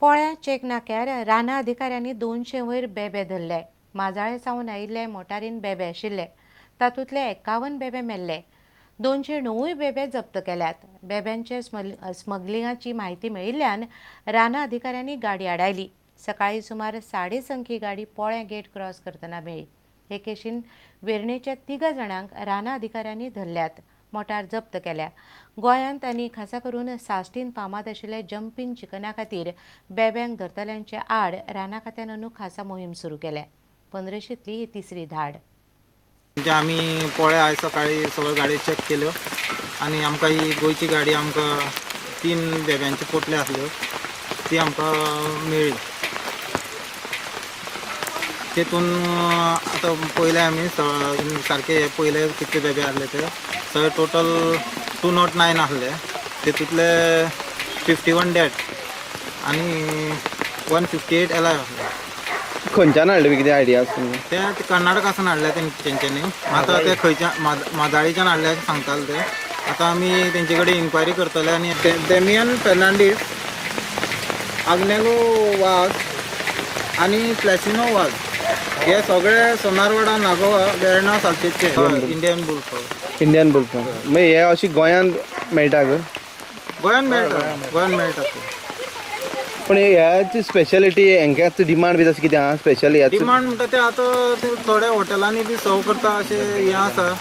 पोळ्या चेक नाक्यार रानां अधिकाऱ्यांनी 200 वयर बेबे धरले. माजाळे सावन आयिल्ले मोटारीन बेबे आशिल्ले, तातूंतले 51 बेबे मेल्ले. 209 बेबे जप्त केल्यात. बेब्यांचे स्मगलिंगाची म्हायती मेळिल्ल्यान रानां अधिकाऱ्यांनी गाडी आडायली. सकाळी सुमार 6:30 ही गाडी पोळ्या गेट क्रॉस करतना मेळ्ळी. हे केशीन वेर्णेच्या 3 जाणांक रानां अधिकाऱ्यांनी धरल्यात. मोटार जप्त केल्या. गोंयांत आनी खासा करून साश्टीन फामाद आशिल्ले जंपींग चिकना खातीर बेब्यांक धरतल्यांचे आड रानां खात्यान अंदू खासा मोहीम सुरू केल्या. 1500तली ही तिसरी धाड. म्हणजे आमी पोळ्या आयज सकाळी सगळ्यो गाडयो चॅक केल्यो आनी आमकां ही गोंयची गाडी आमकां 3 बेब्यांचे पोटले आसल्यो ती आमकां मेळ्ळी. तेतून आतां पयले आमी सारके पयले कितले बेबे आसले ते सगळे टोटल 209 आसले. तेतूंतले 51 डेड आनी 158 एलायव आसले. खंयच्यान हाडले कितें आयडिया आसा तुमकां? ते कर्नाटकासान हाडले तेंच्यांनी. आतां ते खंयच्या माजाळीच्यान हाडले अशें सांगताले ते. आतां आमी तेंचे कडेन इन्क्वायरी करतले. आनी डेमियन फेर्नांडीस, आग्नेलो वाज आनी प्लॅसिनो वाज हे सगळे सोनारवाडा, नागोवा, वेर्णा, सालसेचे इंडियन बुलफ्रॉग. इंडियन बुलफ्रॉग मागीर हे अशी गोंयांत मेळटा ग? गोंयान मेळटा, गोंयान मेळटा ते. पण ह्याची स्पेशलिटी हेंकां डिमांड बी तशें कितें आहा स्पेशल? डिमांड म्हणटा ते आतां ते थोड्या हॉटेलांनी बी सर्व करता अशें हें आसा,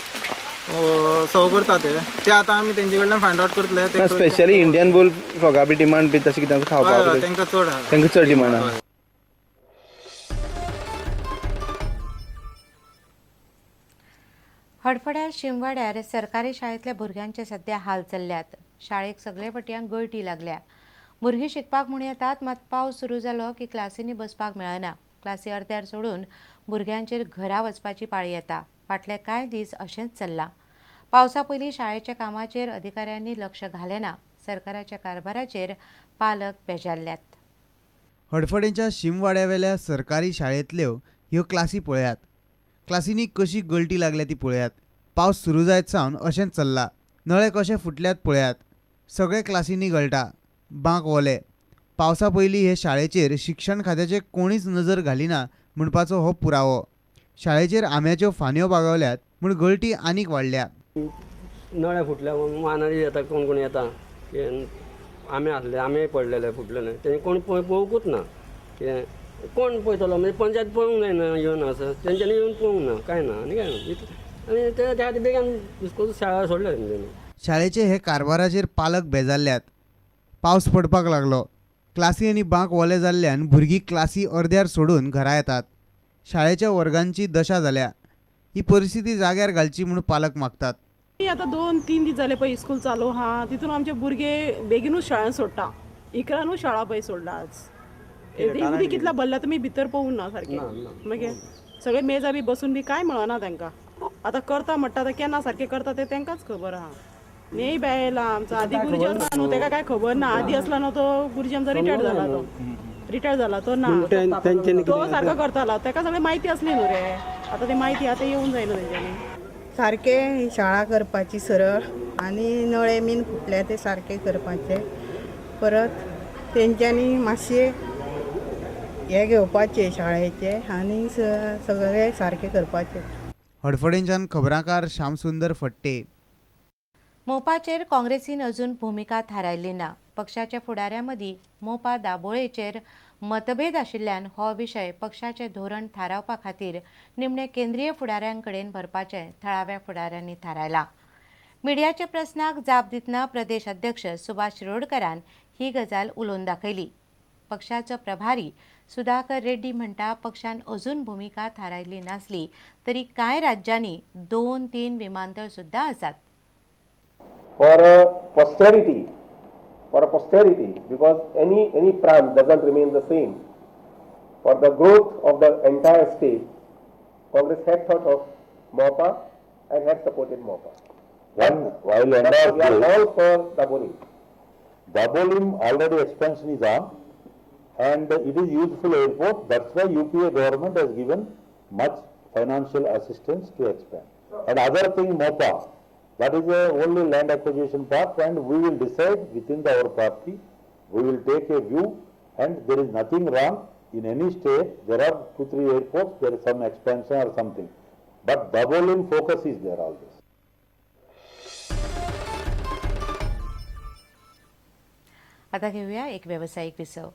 सर्व करता ते. ते आतां आमी तेंचे कडल्यान फायंड आवट करतले. ते स्पेशली इंडियन बुल फ्रॉगा बी डिमांड बी तशें कितें खावपाक? तांकां चड आहा, तांकां चड डिमांड आहा. हडफड्या शिमवाड्यार सरकारी शाळेंतल्या भुरग्यांचे सध्या हाल चल्ल्यात. शाळेक सगळे वटयांक गळटी लागल्या. भुरगीं शिकपाक म्हूण येतात, मात पावस सुरू जालो की क्लासींनी बसपाक मेळना. क्लासी अर्द्यार सोडून भुरग्यांचेर घरा वचपाची पाळी येता. फाटले कांय दीस अशेंच चल्लां. पावसा पयलीं शाळेच्या कामाचेर अधिकाऱ्यांनी लक्ष घालें ना. सरकाराच्या कारभाराचेर पालक बेजारल्यात. हडफडेंच्या शिमवाड्यावेल्या सरकारी शाळेंतल्यो ह्यो क्लासी पळयात. क्लासींनी कशी गळटी लागल्या ती पळयात. पावस सुरू जायत सावन अशेंच चल्लां. नळे कशे फुटल्यात पळयात. सगळे क्लासींनी गळटा, बांक ओले. पावसा पयलीं हे शाळेचेर शिक्षण खात्याचे कोणीच नजर घालिना म्हणपाचो हो पुरावो. शाळेचेर आंब्याच्यो फांदयो बागवल्यात म्हूण गळटी आनीक वाडल्या. नळे फुटल्या मानारी येता, कोण कोण येता, आंबे आसले, आंबे पडलेले फुटलेले, तें कोण पळोवंकूच ना. कितें कोण पळयतलो? म्हणजे पंचायत पळोवंक जायना येवन आसा तेंच्यांनी येवन पळोवंक ना, कांय ना आनी कांय ना. आनी ते त्या खातीर बेगीन स्कूल शाळा सोडल्या तेंच्यांनी. शाळेचे हे कारभाराचेर पालक बेजारल्यात. पावस पडपाक लागलो. क्लासी आनी बांक ओले जाल्ल्यान भुरगीं क्लासी अर्द्यार सोडून घरा येतात. शाळेच्या वर्गांची दशा जाल्या. ही परिस्थिती जाग्यार घालची म्हूण पालक मागतात. आतां 2-3 दीस जाले पळय स्कूल चालू आहा, तितून आमचे भुरगे बेगिनूच शाळेन सोडटा. 11नूच शाळा पळय सोडला आज. उदीक कितला भरला तुमी भितर पळोवंक ना सारकें. मागीर सगळे मेजां बी बसून बी कांय मेळना तांकां. आतां करता म्हणटा आतां केन्ना सारकें करता तें तांकांच खबर आहा. नेय बाय येयला आमचो आदी गुरुजी आसला न्हू, ताका कांय खबर ना. आदी आसला न्हू तो गुरुजी आमचो रिटायर्ड जाला, तो रिटायर्ड जाला तो ना, तो सारको करतालो, ताका सगळें म्हायती आसली न्हू रे. आतां ती म्हायती आतां येवंक जायना तेंच्यांनी. सारकें शाळा करपाची सरळ आनी नळे बीन फुटल्या ते सारके करपाचे. परत तेंच्यांनी मातशें हे घेवपाचे शाळेचे आनी सगळे सारके करपाचे. हडफडेंच्यान खबराकार श्यामसुंदर फट्टे. मोपाचेर काँग्रेसीन अजून भुमिका थारायल्ली ना. पक्षाच्या फुडाऱ्यां मदीं मोपा दाबोळेचेर मतभेद आशिल्ल्यान हो विशय पक्षाचें धोरण थारावपा खातीर निमणे केंद्रीय फुडाऱ्यां कडेन व्हरपाचें थळाव्या फुडाऱ्यांनी थारायलां. मिडियाच्या प्रस्नाक जाप दितना प्रदेश अध्यक्ष सुभाष शिरोडकरान ही गजाल उलोवन दाखयली. पक्षाचो प्रभारी सुधाकर रेड्डी म्हणटा, पक्षान अजून भुमिका थारायल्ली नासली तरी कांय राज्यांनी 2-3 विमानतळ सुद्दां आसात. For a posterity, because any prant doesn't remain the same. For the growth of the entire state, Congress had thought of Mopa and had supported Mopa. One, while We are all for Dabolim. Dabolim already expansion is on, and it is useful airport. That's why UPA government has given much financial assistance to expand. And other thing, Mopa, that is the only land acquisition part, and we will decide within our party. We will take a view And there is nothing wrong in any state. There are 2-3 airports, there is some expansion or something. But Dabolim focus is there always. आता घेऊया एक व्यावसायिक विसव.